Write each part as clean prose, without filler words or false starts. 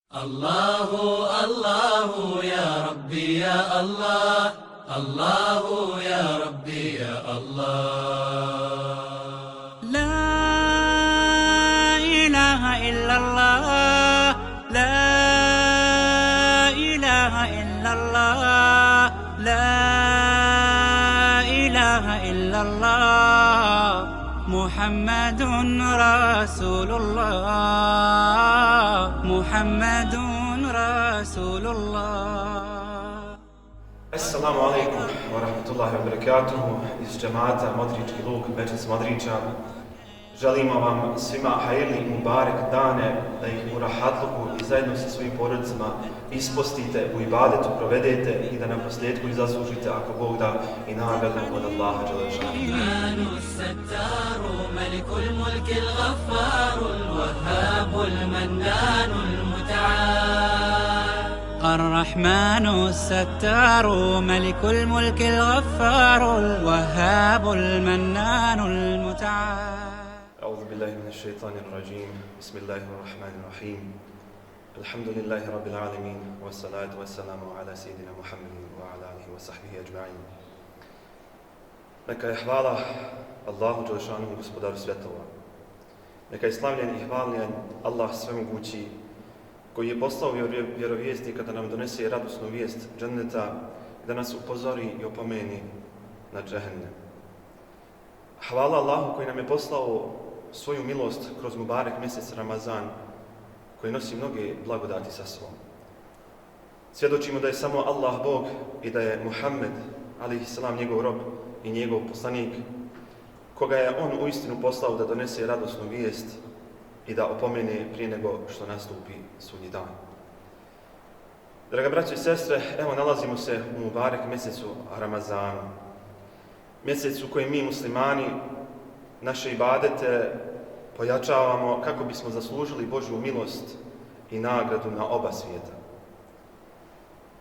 الله الله يا ربي يا الله الله يا ربي يا الله لا إله إلا الله لا إله إلا الله لا إله إلا الله محمد رسول الله محمد رسول الله. Assalamu alaikum wa rahmatullahi wa barakatuhu iz džemata Modrički luk, Bečic Modriča. Želimo vam svima hajirli i mubarek dane, da ih u rahatluku i zajedno sa svojim porodicama ispostite, u ibadetu provedete i da na posljedku i zaslužite, ako Bog da, i nagradu od Allaha dželešanu. الرحمن الستار ملك الملك الغفار الوهاب المنان المتعال. أعوذ بالله من الشيطان الرجيم. بسم الله الرحمن الرحيم. الحمد لله رب العالمين والصلاة والسلام على سيدنا محمد وعلى آله وصحبه أجمعين. Neka je hvala Allahu dželešanu, gospodaru svjetova. Neka je slavljen i hvaljen Allah svemogući, koji je poslao vjerovjesnika da nam donese radosnu vijest dženneta i da nas upozori i opomeni na džehennem. Hvala Allahu koji nam je poslao svoju milost kroz mubarek mjesec Ramazan, koji nosi mnoge blagodati sa sobom. Svjedočimo da je samo Allah Bog i da je Muhammed, alejhi selam, njegov rob i njegov poslanik, koga je on uistinu poslao da donese radosnu vijest i da opomene prije nego što nastupi sudnji dan. Draga braćo i sestre, evo nalazimo se u mubarek mjesecu Ramazanu. Mjesecu u kojem mi muslimani naše ibadete pojačavamo kako bismo zaslužili Božju milost i nagradu na oba svijeta.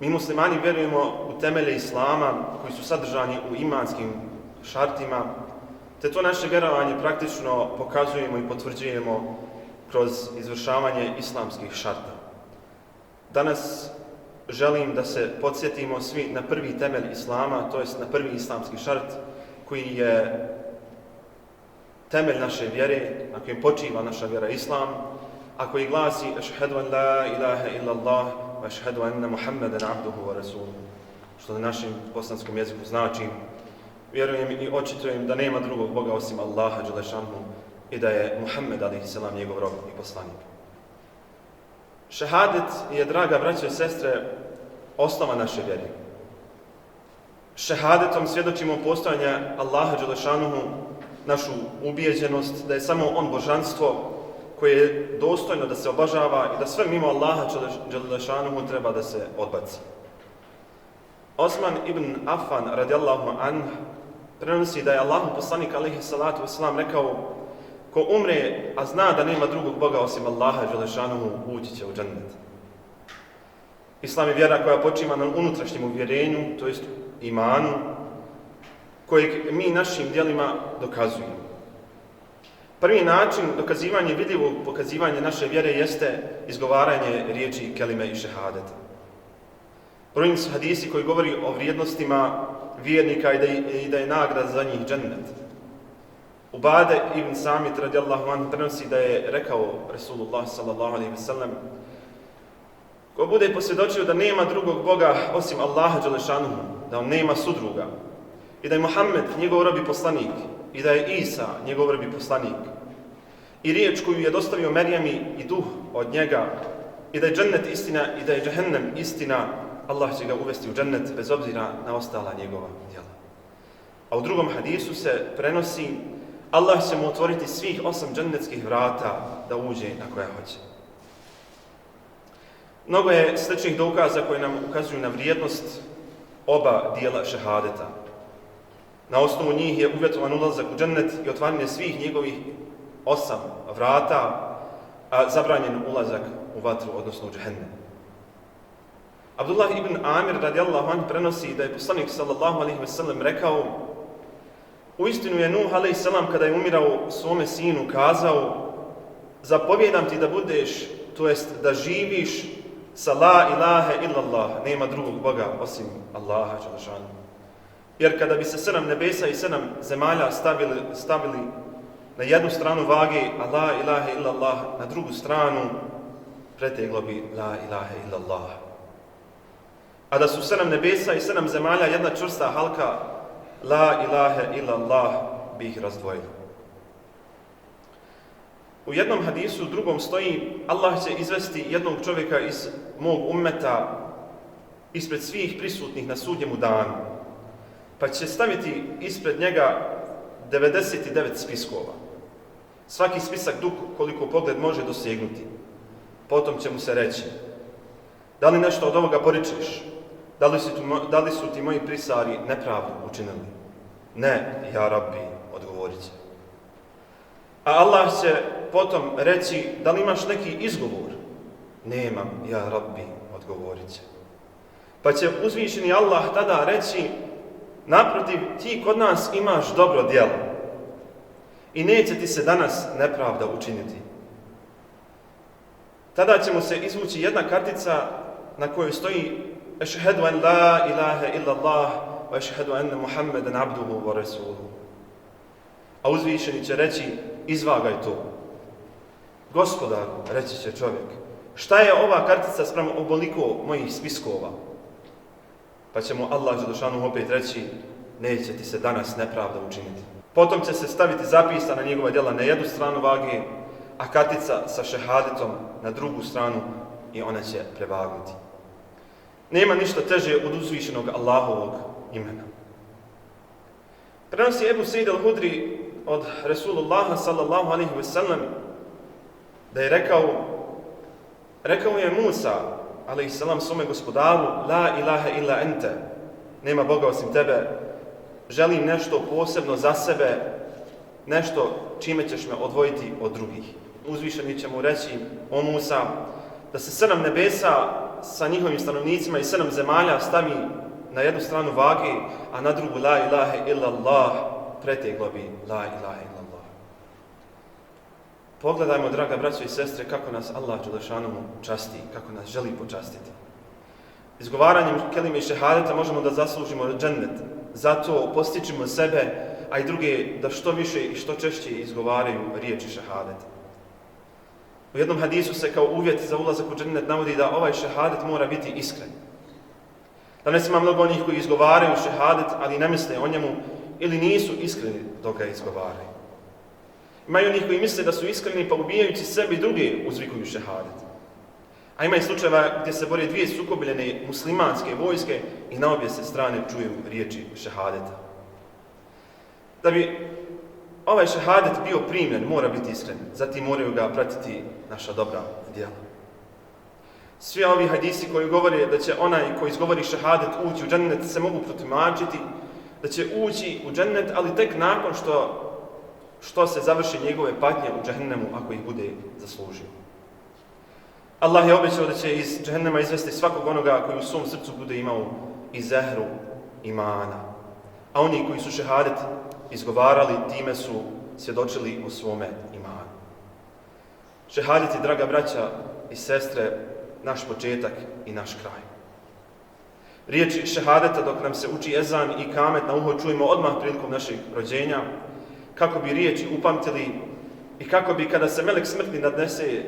Mi muslimani vjerujemo u temelje Islama koji su sadržani u imanskim šartima, te to naše vjerovanje praktično pokazujemo i potvrđujemo kroz izvršavanje islamskih šarta. Danas želim da se podsjetimo svi na prvi temelj Islama, to jest na prvi islamski šart, koji je temelj naše vjere, na kojem počiva naša vjera Islam, a koji glasi Ašhedu an la ilaha illallah wa ašhedu anna Muhammeden abduhu wa rasuluhu, što na našem bosanskom jeziku znači: vjerujem i očitujem da nema drugog Boga osim Allaha dželešanu i da je Muhammed alejhi selam njegov rob i poslanik. Šehadet je, draga braćo i sestre, osnova naše vjere. Šehadetom svjedočimo postojanja Allaha dželešanuhu, našu ubijeđenost da je samo on božanstvo koje je dostojno da se obožava i da sve mimo Allaha dželešanuhu treba da se odbaci. Osman ibn Affan radijallahu anh prenosi da je Allahov poslanik alejhi salatu vesselam rekao: ko umre, a zna da nema drugog Boga osim Allaha dželešanuhu, ući će u džennet. Islam je vjera koja počiva na unutrašnjem uvjerenju, to jest imanu, kojeg mi našim djelima dokazujemo. Prvi način dokazivanja, vidljivog pokazivanja naše vjere jeste izgovaranje riječi kelime i šehadeta. Brojni su hadisi koji govori o vrijednostima vjernika i da je nagrada za njih džennet. Ubade ibn Samit radijallahu anhu prenosi da je rekao Rasulullah sallallahu alejhi ve sellem: ko bude posvjedočio da nema drugog Boga osim Allaha dželešanuhu, da on nema sudruga, i da je Muhammed njegov rob i poslanik, i da je Isa njegov rob i poslanik, i riječ koju je dostavio Merjemi i duh od njega, i da je džennet istina i da je džehennem istina, Allah će ga uvesti u džennet bez obzira na ostala njegova djela. A u drugom hadisu se prenosi: Allah će mu otvoriti svih 8 džennetskih vrata da uđe na koja hoće. Mnogo je sličnih dokaza koji nam ukazuju na vrijednost oba dijela šehadeta. Na osnovu njih je uvjetovan ulazak u džennet i otvaranje svih njegovih 8 vrata, a zabranjen ulazak u vatru, odnosno u džehennem. Abdullah ibn Amir radijallahu anh prenosi da je poslanik sallallahu alejhi ve sellem rekao: uistinu je Nuh a.s. kada je umirao svome sinu kazao: zapovjedam ti da budeš to jest da živiš sa la ilaha illallah, nema drugog Boga osim Allaha dželešanu. Jer kada bi se 7 nebesa i 7 zemalja stavili na jednu stranu vage, a la ilaha illallah na drugu stranu, preteglo bi la ilaha illallah. A da su 7 nebesa i 7 zemalja jedna čvrsta halka, la ilaha illallah bi ih razdvojilo. U jednom hadisu, u drugom stoji, Allah će izvesti jednog čovjeka iz mog ummeta ispred svih prisutnih na sudnjemu danu, pa će staviti ispred njega 99 spiskova. Svaki spisak dug koliko pogled može dosegnuti. Potom će mu se reći, da li nešto od ovoga poričeš? Da li su ti moji prisari nepravdu učinili? Ne, ja Rabbi, odgovorit će. A Allah će potom reći, da li imaš neki izgovor? Nemam, ja Rabbi, odgovorit će. Pa će uzvišeni Allah tada reći, naprotiv, ti kod nas imaš dobro djelo i neće ti se danas nepravda učiniti. Tada će mu se izvući jedna kartica na kojoj stoji Ešhedu an la ilaha illallah wa ešhedu anna Muhammeden abduhu wa rasuluhu. A uzvišeni će reći, izvagaj to. Gospodaru, reći će čovjek, šta je ova kartica spram ovoliko mojih spiskova? Pa će mu Allah dželešanu opet reći, neće ti se danas nepravda učiniti. Potom će se staviti zapisana njegova djela na jednu stranu vage, a kartica sa šehadetom na drugu stranu i ona će prevagnuti. Nema ništa teže od uzvišenog Allahovog imena. Prenosi Ebu Sejid al-Hudri od Resulullaha sallallahu alaihi wa sallam da je rekao je Musa alaihi salam svome gospodaru, la ilaha illa ente, nema Boga osim tebe, želim nešto posebno za sebe, nešto čime ćeš me odvojiti od drugih. Uzvišeni će mu reći, o Musa, da se 7 nebesa sa njihovim stanovnicima i 7 zemalja stavi na jednu stranu vage, a na drugu la ilaha illallah, preteglo bi la ilaha illallah. Pogledajmo, draga braćo i sestre, kako nas Allah dželešanu časti, kako nas želi počastiti. Izgovaranjem kelime i šehadeta možemo da zaslužimo džennet. Zato postičimo sebe, a i druge da što više i što češće izgovaraju riječi šehadeta. U jednom hadisu se kao uvjet za ulazak u džennet navodi da ovaj šehadet mora biti iskren. Danas ima mnogo onih koji izgovaraju šehadet, ali ne misle o njemu ili nisu iskreni dok ga izgovaraju. Imaju onih koji misle da su iskreni pa ubijajući sebe i druge uzvikuju šehadet. A ima i slučajeva gdje se bore dvije sukobljene muslimanske vojske i na obje se strane čuju riječi šehadeta. Da bi ovaj šehadet bio primljen, mora biti iskren, zatim moraju ga pratiti naša dobra djela. Svi ovi hadisi koji govore da će onaj koji izgovori šehadet ući u džennet se mogu protumačiti, da će ući u džennet, ali tek nakon što se završi njegove patnje u džehennemu ako ih bude zaslužio. Allah je obećao da će iz džehennema izvesti svakog onoga koji u svom srcu bude imao i zehru imana. A oni koji su šehadet izgovarali, time su svjedočili o svome imanu. Šehadet je, draga braća i sestre, naš početak i naš kraj. Riječi šehadeta dok nam se uči ezan i kamet na uho čujemo odmah prilikom našeg rođenja, kako bi riječi upamtili i kako bi kada se melek smrti nadnese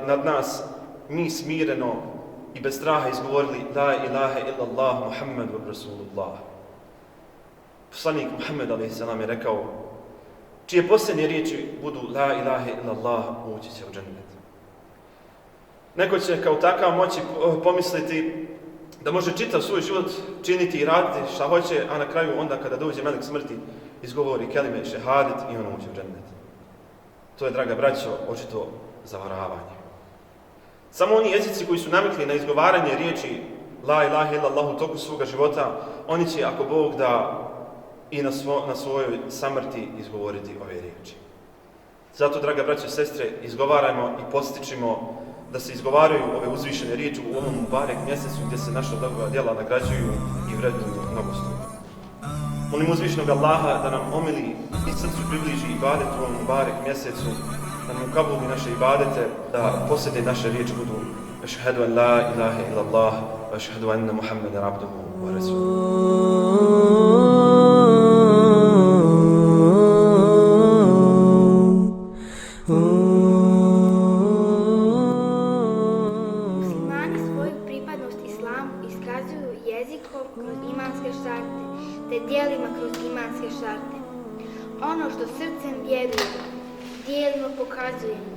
nad nas, mi smireno i bez straha izgovorili la ilaha illallah Muhammedu Rasulullah. Poslanik Muhammed a.s. je rekao, čije posljednje riječi budu la ilaha illallah, ući će u džennet. Neko će kao takav moći pomisliti da može čitav svoj život činiti i raditi šta hoće, a na kraju onda kada dođe melek smrti izgovori kelime šehadet i on uđe u džennet. To je, draga braćo, očito zavaravanje. Samo oni jezici koji su navikli na izgovaranje riječi la ilaha illallah u toku svoga života, oni će, ako Bog da, i na svojoj samrti izgovoriti ove riječi. Zato, draga braćo i sestre, izgovarajmo i postičimo da se izgovaraju ove uzvišene riječi u ovom Mubarek mjesecu gdje se naša dobra djela nagrađuju i vrednuju mnogostruko. Molim uzvišenog Allaha da nam omili i srcu približi ibadet u ovom Mubarek mjesecu, da nam ukabuli naše ibadete, da posljednje naše riječi budu ašhadu an la ilaha illallah, wa ašhadu anna Muhammeden abduhu wa rasuluhu. Muslimani svoju pripadnost islamu iskazuju jezikom kroz imanske šarte, te djelima kroz imanske šarte. Ono što srcem vjerujemo, djelima pokazujemo.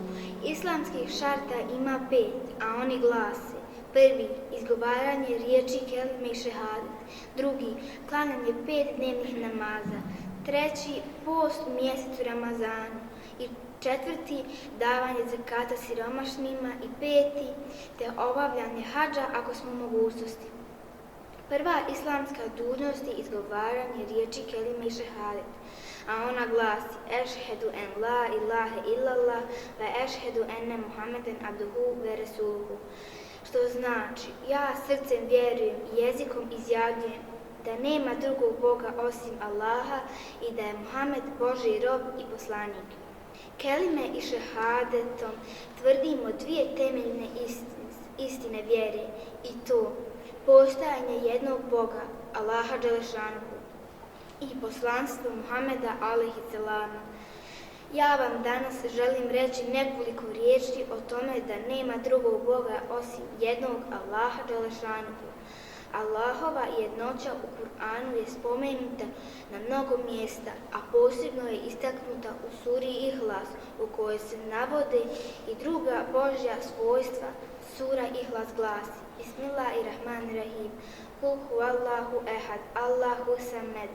Islamskih šarta ima 5, a oni glase: prvi, izgovaranje riječi kelime i šehadet; drugi, klanjanje 5 dnevnih namaza; treći, post u mjesecu Ramazanu; i četvrti, davanje zakata siromašnima; i peti, te obavljanje hadža ako smo u mogućnosti. Prva islamska dužnost je izgovaranje riječi kelime i šehadet, a ona glasi: ešhedu en la ilaha illallah ve ešhedu enne Muhammeden abduhu ve resuluhu. Što znači, ja srcem vjerujem i jezikom izjavljujem da nema drugog Boga osim Allaha i da je Muhammed Božji rob i poslanik. Kelime i šehadetom tvrdimo 2 temeljne istine vjere, i to postojanje jednog Boga, Allaha dželešanuhu, i poslanstvo Muhameda alejhi selama. Ja vam danas želim reći nekoliko riječi o tome da nema drugog Boga osim jednog Allaha dželešanuhu. Allahova jednoća u Kur'anu je spomenuta na mnogo mjesta, a posebno je istaknuta u suri Ihlas, u kojoj se navode i druga Božja svojstva. Sura Ihlas glasi: Bismillahirrahmanirrahim. Kul huvallahu ehad, Allahu samed,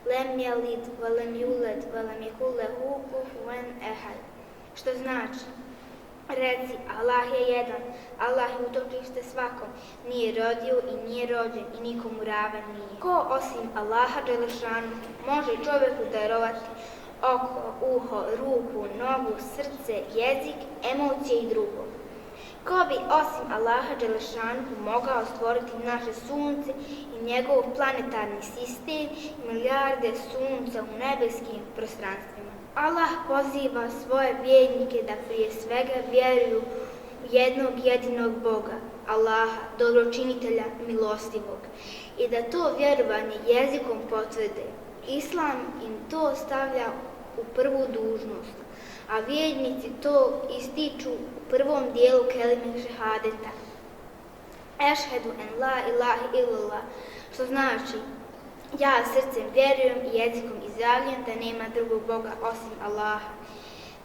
lem jelid, velem juled, velem jekul lehu kufuven ehad. Što znači, reci, Allah je jedan, Allah je utočište svakom, nije rodio i nije rođen i nikomu ravan nije. Ko osim Allaha dželešanu može čovjeku darovati oko, uho, ruku, nogu, srce, jezik, emocije i drugo? Ko bi osim Allaha dželešanu mogao stvoriti naše sunce i njegov planetarni sistem i milijarde sunca u nebeskim prostranstvima? Allah poziva svoje vjernike da prije svega vjeruju u jednog jedinog Boga, Allaha, dobročinitelja, milostivog, i da to vjerovanje jezikom potvrde. Islam im to stavlja u prvu dužnost, a vjernici to ističu u prvom dijelu kelime šehadeta. Ešhedu en la ilaha illallah, što znači, ja srcem vjerujem i jezikom izjavljujem da nema drugog Boga osim Allaha.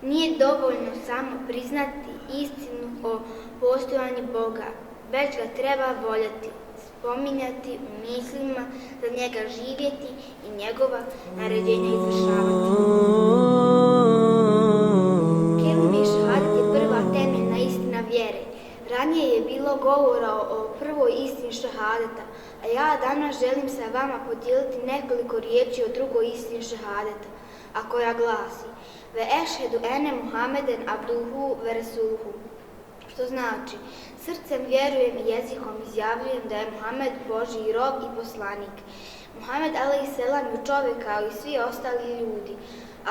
Nije dovoljno samo priznati istinu o postojanju Boga, već ga treba voljeti, spominjati u mislima, za njega živjeti i njegova naređenja izvršavati. Kelime i šehadet je prva temeljna istina vjere. Ranije je bilo govora o prvoj istini šehadeta, a ja danas želim sa vama podijeliti nekoliko riječi o drugoj istini šehadeta, a koja glasi: Ve ešhedu ene Muhammeden abduhu ve resuluhu. Što znači, srcem vjerujem i jezikom izjavljujem da je Muhammed Božji rob i poslanik. Muhammed alejselam je čovjek kao i svi ostali ljudi,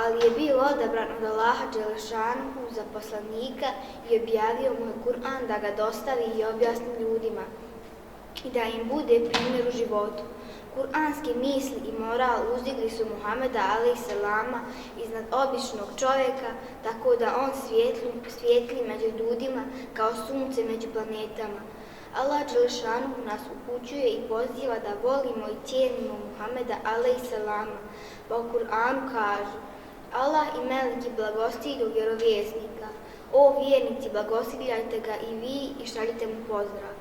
ali je bio odabran od Allaha dželešanuhu za poslanika i objavio mu je Kur'an da ga dostavi i objasni ljudima i da im bude primjer u životu. Kur'anske misli i moral uzdigli su Muhameda alejselama iznad običnog čovjeka, tako da on svijetli među ljudima kao sunce među planetama. Allah dželešanuhu nas upućuje i poziva da volimo i cijenimo Muhameda alejselama, pa u Kur'anu kaže: Allah i meleki blagostilju vjerovjesnika. O vjernici, blagosiljajte ga i vi i šaljite mu pozdrav.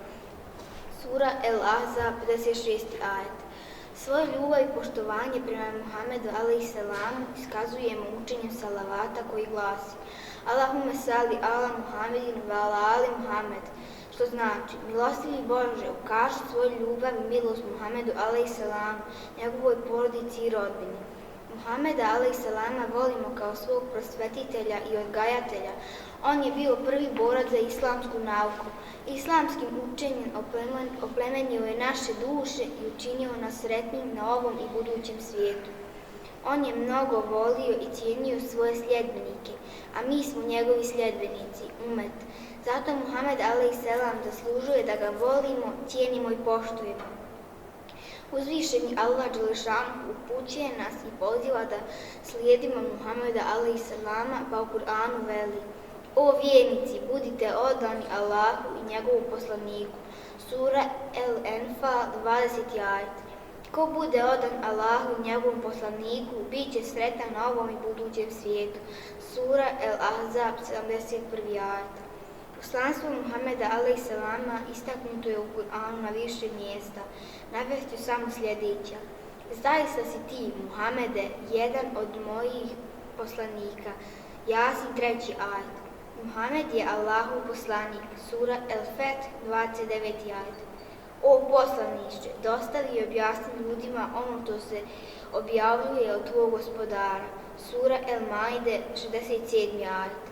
Sura El-Ahzab, 56. ajet. Svoje ljubav i poštovanje prema Muhammedu alejselamu iskazujemo učenjem salavata koji glasi: Allahumme salli ala Muhammedin wa ala ali Muhammed, što znači: milostivi Bože, ukaži svoju ljubav i milost Muhammedu alejselamu, njegovoj porodici i rodbini. Muhameda alejselama volimo kao svog prosvetitelja i odgajatelja. On je bio prvi borac za islamsku nauku. Islamskim učenjem oplemenio je naše duše i učinio nas sretnim na ovom i budućem svijetu. On je mnogo volio i cijenio svoje sljedbenike, a mi smo njegovi sljedbenici, umet. Zato Muhammed a.s. zaslužuje da ga volimo, cijenimo i poštujemo. Uzvišeni Allah dželešanu upućuje nas i poziva da slijedimo Muhammeda a.s. pa u Kur'anu veli: O vjernici, budite odani Allahu i njegovu poslaniku. Sura El-Enfal 20. ajet. Ko bude odan Allahu i njegovom poslaniku, bit će sretan na ovom i budućem svijetu. Sura El-Ahzab 71. ajet. Poslanstvo Muhammeda a.s. istaknuto je u Kur'anu na više mjesta. Navest ću samo sljedeća. Zaista si ti, Muhammede, jedan od mojih poslanika. Jasin 3. ajet. Muhammed je Allahov poslanik. Sura El-Feth 29. ajet. O poslaniče, dostavi i objasni ljudima ono što se objavljuje od tvog gospodara. Sura El-Maide 67. ajet.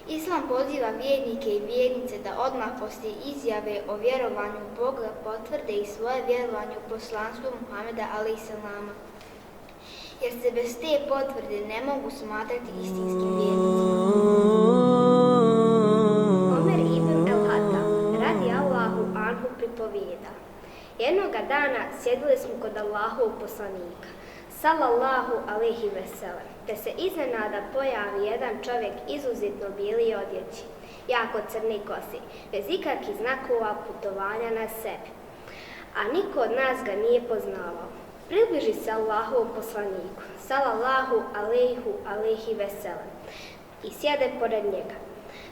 Islam poziva vjernike i vjernice da odmah poslije izjave o vjerovanju u Boga potvrde i svoje vjerovanje u poslanstvo Muhammeda a.s. jer se bez te potvrde ne mogu smatrati istinskim vjernicima. Omer ibn el-Hatab radi Allahu anhu pripovijeda: jednoga dana sjedili smo kod Allahovog poslanika, sallallahu alejhi ve sellem, te se iznenada pojavi jedan čovjek izuzetno bijeli odjeći, jako crni kosi, bez ikakvih znakova putovanja na sebi, a niko od nas ga nije poznavao. Približi se Allahovom poslaniku, sallallahu alejhi ve sellem, i sjede pored njega,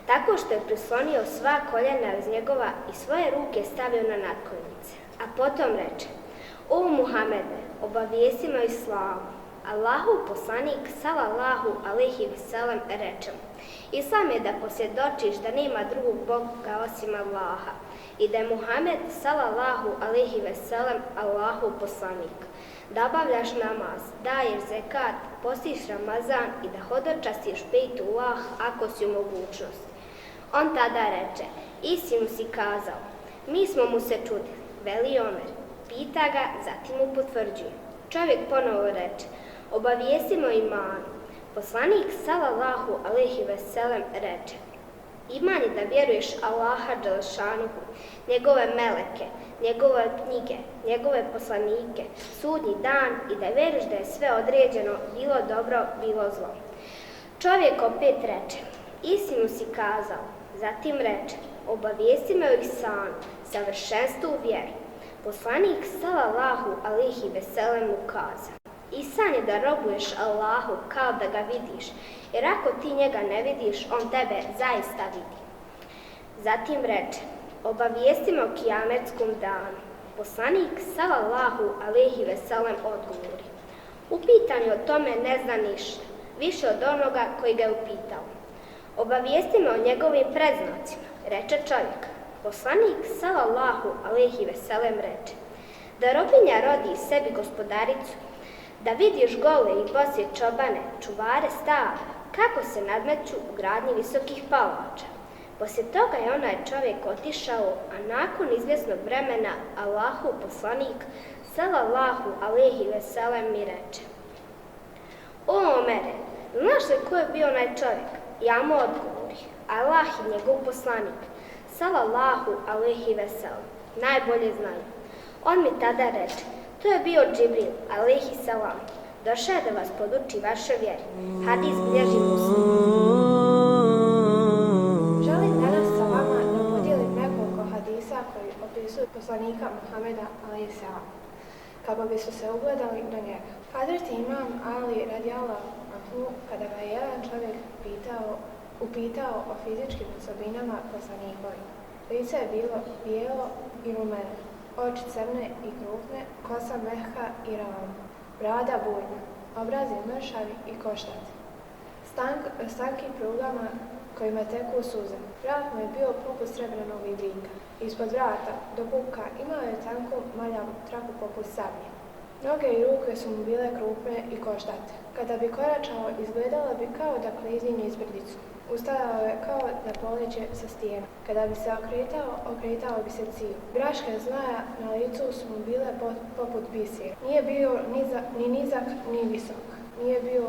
tako što je prislonio sva koljena uz njegova i svoje ruke stavio na natkoljnice, a potom reče: O Muhammede, obavijesti me o islamu. Allahov poslanik, sallallahu alejhi ve sellem, reče: Islam je da posvjedočiš da nema drugog Boga osim Allaha i da je Muhammed, sallallahu alejhi ve sellem, Allahov poslanik, da obavljaš namaz, daješ zekat, postiš Ramazan i da hodočastiš Bejtullah ako si u mogućnosti. On tada reče: Istinu si kazao. Mi smo mu se čudili. Veli Omer, pita ga, zatim mu potvrđuje. Čovjek ponovo reče: Obavijesti me o imanu. Poslanik, sallallahu alejhi ve sellem, reče: Iman je da vjeruješ Allaha dželešanuhu, njegove meleke, njegove knjige, njegove poslanike, sudnji dan i da vjeruješ da je sve određeno, bilo dobro, bilo zlo. Čovjek opet reče: Istinu si kazao. Zatim reče: Obavijesti me o ihsanu, savršenstvu u vjeri. Poslanik, sallallahu alejhi ve sellem, mu kazao: Ihsan je da robuješ Allahu kao da ga vidiš, jer ako ti njega ne vidiš, on tebe zaista vidi. Zatim reče: Obavijesti me o kijametskom danu. Poslanik, sallallahu alejhi ve sellem, odgovori: Upitan je o tome ne zna ništa, više od onoga koji ga je upitao. Obavijesti me o njegovim predznacima, reče čovjek. Poslanik, sallallahu alejhi ve sellem, reče: Da robinja rodi sebi gospodaricu, da vidiš gole i bose čobane, čuvare stava, kako se nadmeću u gradnji visokih palača. Poslije toga je onaj čovjek otišao, a nakon izvjesnog vremena Allahov poslanik, sallallahu alejhi ve sellem, mi reče: O Omere, znaš li ko je bio onaj čovjek? Ja mu odgovori: Allah i njegov poslanik, sallallahu alejhi ve sellem, najbolje znaju. On mi tada reče: To je bio Džibril, alejhi selam, došao je da vas poduči vaše vjeri. Hadis bilježi Muslim. Želim danas sa vama da podijelim nekoliko hadisa koji opisuju poslanika Muhameda alejhi selam, kako bi su se ugledali na njega. Hazreti Imam Ali radijallahu anhu, kada ga je jedan čovjek upitao o fizičkim osobinama poslanikovim. Lice je bilo bijelo i rumeno, oči crne i krupne, kosa mehka i ravna, brada bujna, obraz je mršav i koštac, stanki prugama kojima teku suze. Vrat mu je bio poput srebrnog vidrika. Ispod vrata, do puka, imao je tanku maljavu traku poput sablje. Noge i ruke su mu bile krupne i koštate. Kada bi koračao, izgledalo bi kao da klizi niz brdicu. Ustajao je kao da poleće sa stijena. Kada bi se okretao bi se cilj. Graške zlaja na licu su mu bile poput bisera. Nije bio ni nizak ni visok. nije bio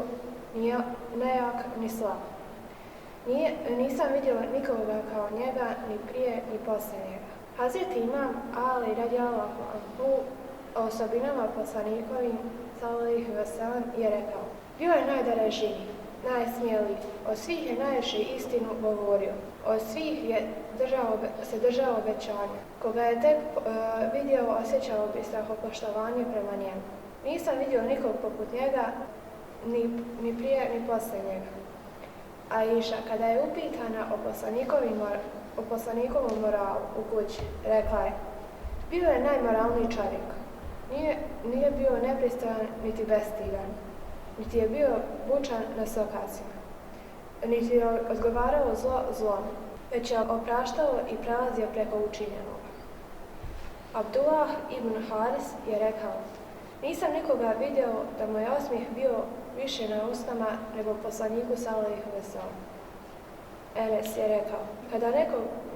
ni nejak ni slab. Nisam vidjela nikoga kao njega, ni prije, ni poslije njega. Hazreti Imam Ali radijallahu anhu o osobinama poslanikovim sallallahu ve sellem je rekao: bio je najdarežniji, najsmjeliji, od svih je najviše istinu govorio, od svih je se držao obećanja. Koga je tek vidio, osjećao bi strahopoštovanje prema njemu. Nisam vidio nikog poput njega, ni prije, ni poslije njega. Aisha, kada je upitana o poslanikovom moralu u kući, rekla je: bio je najmoralniji čovjek. Nije bio nepristojan niti bestidan, niti je bio bučan na sokacima, niti je odgovarao zlo zlom, već je opraštao i prelazio preko učinjenog. Abdullah ibn Haris je rekao: nisam nikoga vidio da mu je osmijeh bio više na usnama nego poslaniku sallallahu ve sellem. Enes je rekao: kada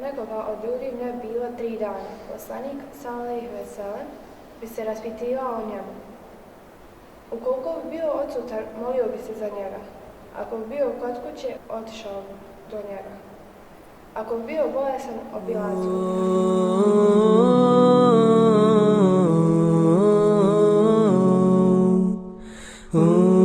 nekoga od ljudi ne bi bilo 3 dana, poslanik sallallahu ve sellem bi se raspitivao o njemu. Ukoliko bi bio odsutan, molio bi se za njega. Ako bi bio kod kuće, otišao bi do njega. Ako bi bio bolesan, obilazio bi.